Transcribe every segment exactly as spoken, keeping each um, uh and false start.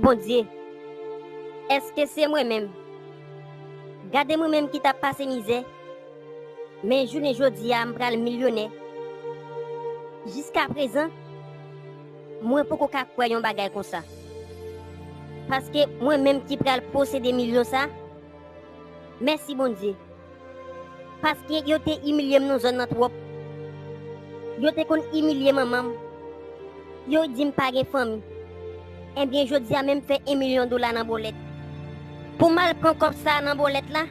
Bondye, èske se mwen menm? Gade mwen menm ki t ap pase mizè, men jounen jodi a m pral milyonè. Jiskaprezan, mwen poko ka kwè yon bagay konsa. Paske mwen menm ki pral posede milyon sa, mèsi Bondye. Paske yo te imilye m nan zòn nan twòp. Yo te konn imilye manman m. Yo di m pa gen fanmi. Ebyen, jodi a menm fè en milyon dola nan bòlèt. Pou m al pran kòb sa a nan bòlèt la,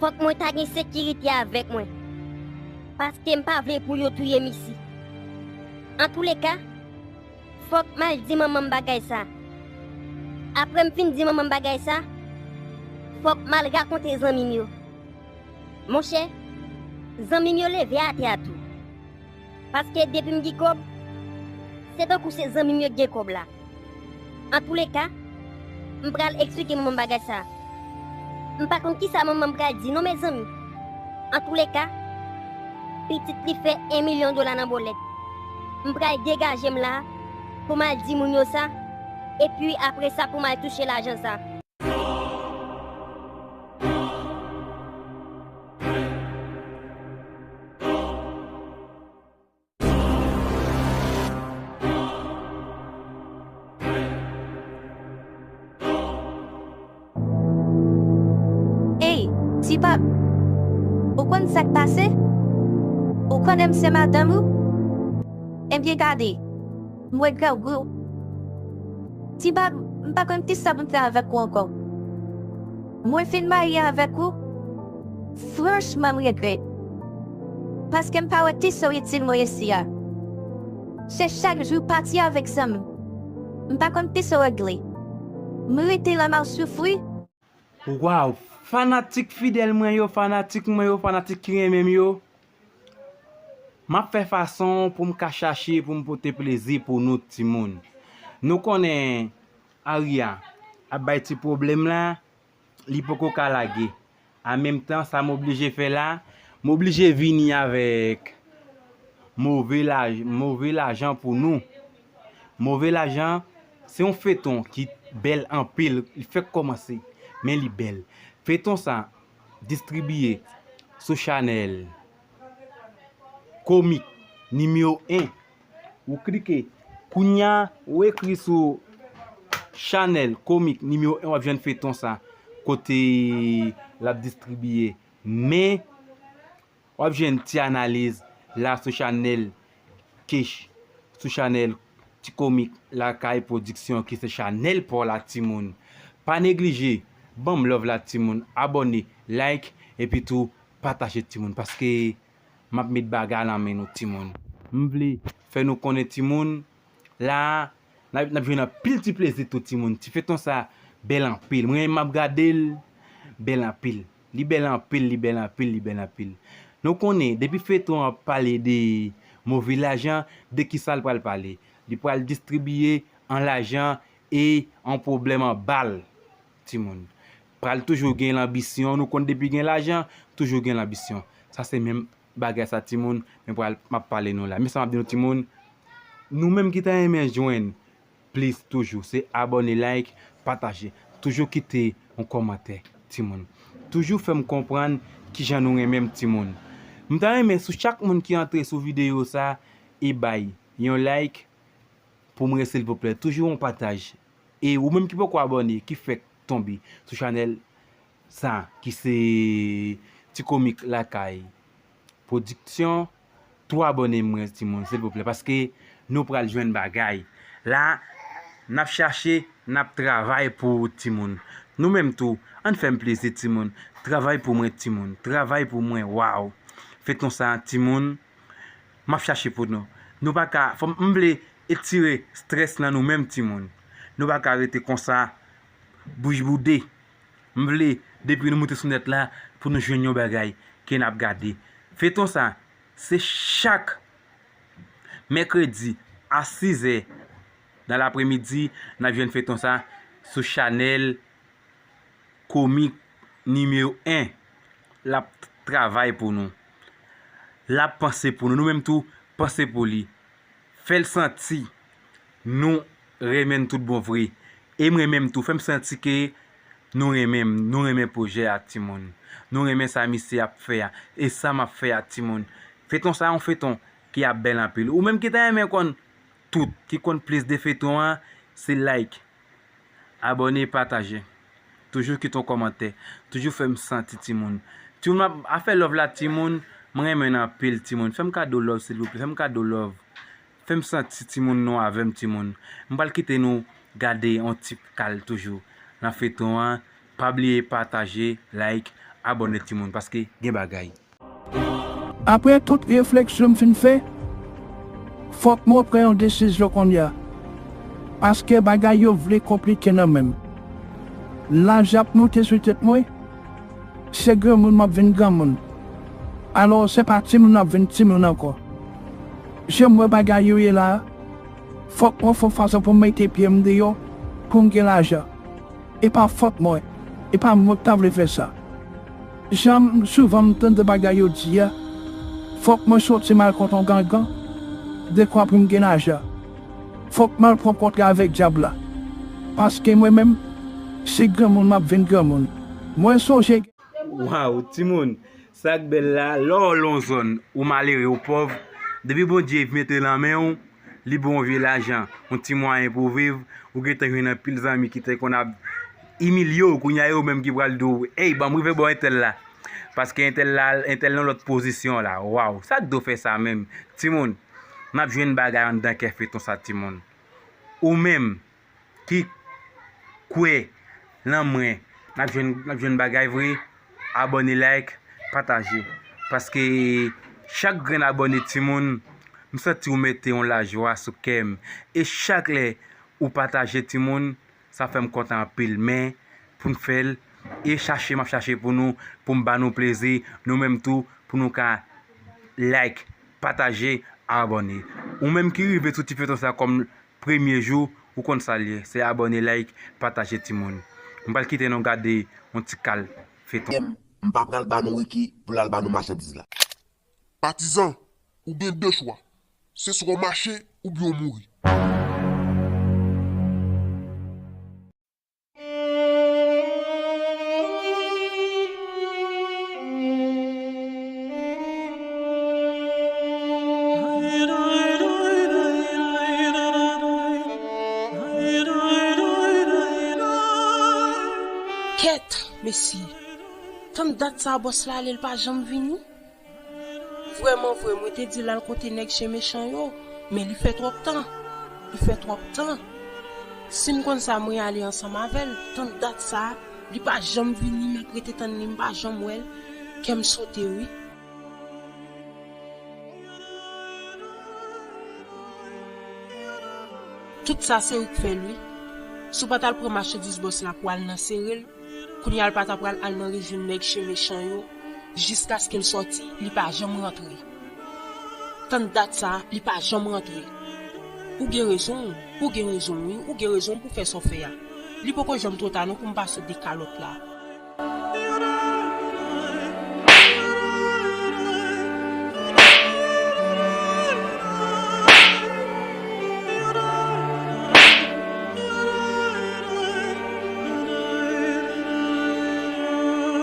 fòk mwen ta gen sekirite avèk mwen. Paske m pa vle pou yo touye m isi. Antouleka, fòk m al di manman m bagay sa. Apre m fin di manman m bagay sa, fòk m al rakonte zanmi m yo. Monchè, zanmi m yo leve atè a tou. Paske depi m gen kòb, se tankou se zanmi m yo k gen kòb la. Antouleka, m pral eksplike manman m bagay sa. M pa konn kisa manman m pral di non, mezanmi. Antouleka, pitit li fè en milyon dola nan bòlèt. M pral degaje m la pou m al di moun yo sa, epi apre sa pou m al touche lajan sa. Ey, ti pap, ou konn sa k pase? Ou konnen m se madanm ou? Ebyen gade, m regrè w gwo. Ti pap, m pa konn kisa pou m fè avèk ou ankò. Mwen fin marye avèk ou, franchman m regrèt. Paske m pa wè kisa w itil mwen isi a. Se chak jou pati avèk zanmi. M pa konn kisa w regle. M rete la m ap soufri. Waw, fanatik fidèl mwen yo, fanatik mwen yo, fanatik ki renmen m yo. M ap fè fason pou m ka chache pou m pote plezi pou nou timoun. Nou konnen Aria ap bay ti pwoblèm la, li poko ka lage. An menm tan, sa m oblije fè la, m oblije vini avèk move laj, move lajan pou nou. Move lajan, se yon feton ki bèl anpil, li fèk kòmanse, men li bèl. Feton sa distribiye sou chanèl Komik nimewo en. Ou klike. Kounya, ou ekri sou chanèl Komik nimewo en, w ap jwenn feton sa kote l ap distribiye. Men, w ap jwenn ti analiz la sou chanèl Kech, sou chanèl Ti Komik Lakay Pwodiksyon ki se chanèl pa w la timoun. Pa neglije, ban m love la timoun, abòne, like, epi tou pataje timoun, paske m ap met bagay nan men nou timoun. M vle fè nou konnen timoun, la a, n ap, n ap jwenn anpil ti plezi tou timoun. Ti feton sa bèl anpil. Mwen menm m ap gade l, bèl anpil. Li bèl anpil, li bèl anpil, li bèl anpil. Nou konnen, depi feton an pale de move lajan, de kisa l pral pale? Li pral distribiye an lajan e an pwoblèm an bal, timoun. Pral toujou gen lanbisyon, nou konn depi gen lajan, toujou gen lanbisyon. Sa se menm bagay sa timoun, men pral m ap pale nou la. Men sa m ap di nou timoun, nou menm ki ta renmen jwenn plis toujou, se abòne, like, pataje. Toujou kite yon kòmantè, timoun. Toujou fè m konprann kijan nou renmen m timoun. M ta renmen sou chak moun ki antre sou videyo sa e bay yon like pou mwen silvouplè. Toujou yon pataj. E ou menm ki poko abòne, ki fèk tonbe sou chanèl sa ki se Ti Komik Lakay Pwodiksyon, tou abòne mwen timoun silvouplè, paske nou pral jwenn bagay. La, n ap chache, n ap travay pou timoun. Nou menm tou, ann fè m plezi timoun. Travay pou mwen timoun. Travay pou mwen, waw. Feton sa timoun, m ap chache pou nou. Nou pa ka, fò m, m vle etire strès nan nou menm timoun. Nou pa ka rete konsa, bouch boude. M vle, depi nou moute sou nèt la, pou nou jwenn yon bagay ke n ap gade. Feton sa, se chak mèkredi a sizè nan lapremidi, n ap jwenn feton sa sou chanèl Komik nimewo en. L ap travay pou nou. L ap panse pou nou. Nou menm tou, panse pou li. Fè l santi nou renmen l tout bon vre. E m renmen m tou, fè m santi ke nou renmen m, nou renmen pwojè a timoun. Nou renmen sa misye ap fè a, e sa m ap fè a timoun. Feton sa a yon feton ki ap bèl anpil. Ou menm ki ta renmen konn tout, ki konn plis de feton an, se like, abòne, pataje. Toujou kite yon kòmantè. Toujou fè m santi timoun. Timoun, m ap, afè love la timoun, mwen renmen n anpil timoun. Fè m kado love silvouplè, fè m kado love. Fè m santi timoun nou avè m timoun. M pral kite nou gade yon ti kal toujou nan feton an. Pa bliye pataje, like, abòne timoun, paske gen bagay. Apre tout refleksyon m fin fè, fòk mwen pran yon desizyon kounye a. Paske bagay yo vle konplike nan men m. Laj ap moute sou tèt mwen, se granmoun m ap vin granmoun. Alò, se pa timoun m ap vin timoun ankò. Jan m wè bagay yo ye la a, fòk mwen fè yon fason pou m mete pye m deyò pou m gen lajan. E pa fòt mwen. E pa mwen ki ta vle fè sa. Jan m souvan m tande bagay yo di a, fòk mwen soti m al kot yon gangan dekwa pou m gen lajan. Fòk m al pran kontra avèk dyab la. Paske mwen menm, se granmoun m ap vin granmoun. Mwen sonje. Waw, timoun, sa k bèl la, lè w lon zòn, ou malere, ou pòv, depi Bondye mete nan men w, li ba w yon vye lajan, yon ti mwayen pou w viv, ou gentan jwenn anpil zanmi ki te konn ap imilye w, kounye a yo menm ki pral di w, ey, ban m rive bò entèl la. Paske entèl la, entèl nan lòt pozisyon la. Waw, sa k do fè sa menm? Timoun, n ap jwenn bagay anndan kè feton sa timoun. Ou menm, ki kwè nan mwen, n ap jwenn, n ap jwenn bagay vre, abòne, like, pataje. Paske chak grenn abòne timoun, m santi ou mete yon lajwa sou kè m. E chak lè ou pataje timoun, sa fè m kontan anpil. Men, pou n fè l, e chache m ap chache pou nou, pou m ba nou plezi, nou menm tou, pou nou ka like, pataje, abòne. Ou menm ki rive sou ti feton sa kòm premye jou, ou konn sa l ye, se abòne, like, pataje timoun. M pral kite nou gade yon ti kal feton. M pa pral ba nou Ricky pou l al ba nou machandiz la. Patizan, ou gen de chwa. Se swa w mache oubyen w mouri. Kèt, mesye! Tann dat sa a bòs la ale, l pa janm vini? Vrèman vre, mwen te di l al kote nèg chen mechan yo, men li fè twòp tan. Li fè twòp tan. Si m konn sa, mwen ale ansanm avè l. Tann dat sa a, li pa janm vini, m ap rete tann li, m pa janm wè l. Kè m sote, wi. Tout sa se ou k fè l wi. Si w pa t al pran machandiz bòs la pou w al nan sere l, kounye a l pa ta pral al nan rejwenn nèg chen mechan yo jiskaske l sòti, li pa janm rantre. Tann dat sa, li pa janm rantre. Ou gen rezon w, ou gen rezon w wi, ou gen rezon w pou fè sa w fè a. Li poko janm twò ta non pou m pase w de kalòt la.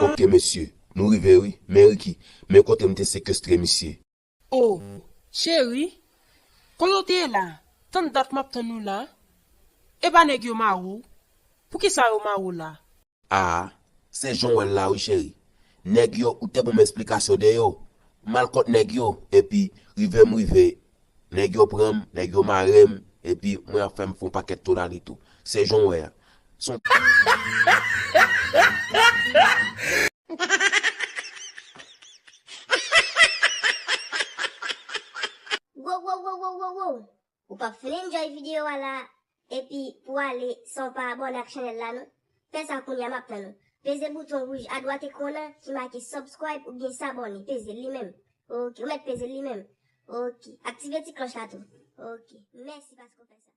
Ok mesye, nou rive wi, men Ricky, men kote m te sekestre misye. Oh, cheri, kote w te ye la? Tann dat m ap tann ou la. Epa nèg yo mare w? Poukisa yo mare w la? Ah, se jan w wè l la wi cheri. Nèg yo, ou te ban m esplikasyon de yo. M al kot nèg yo, epi rive m rive, nèg yo pran m, nèg yo mare m, epi mwen ap fè m fè yon pakèt tolali tou. Se jan w wè a. Se yon. Wow, wow, wow, wow, wow, wow. Ou p ap fin enjoy videyo a la, epi pou w ale san w pa abòne ak chanèl la non. Fè sa kounye a, m ap tann ou. Peze bouton wouj adwat ekran w lan ki make subscribe oubyen s'abonner, peze l li menm. Ok, ou mèt peze l li menm. Ok, aktive ti klòch la tou. Ok, mèsi paske w fè sa.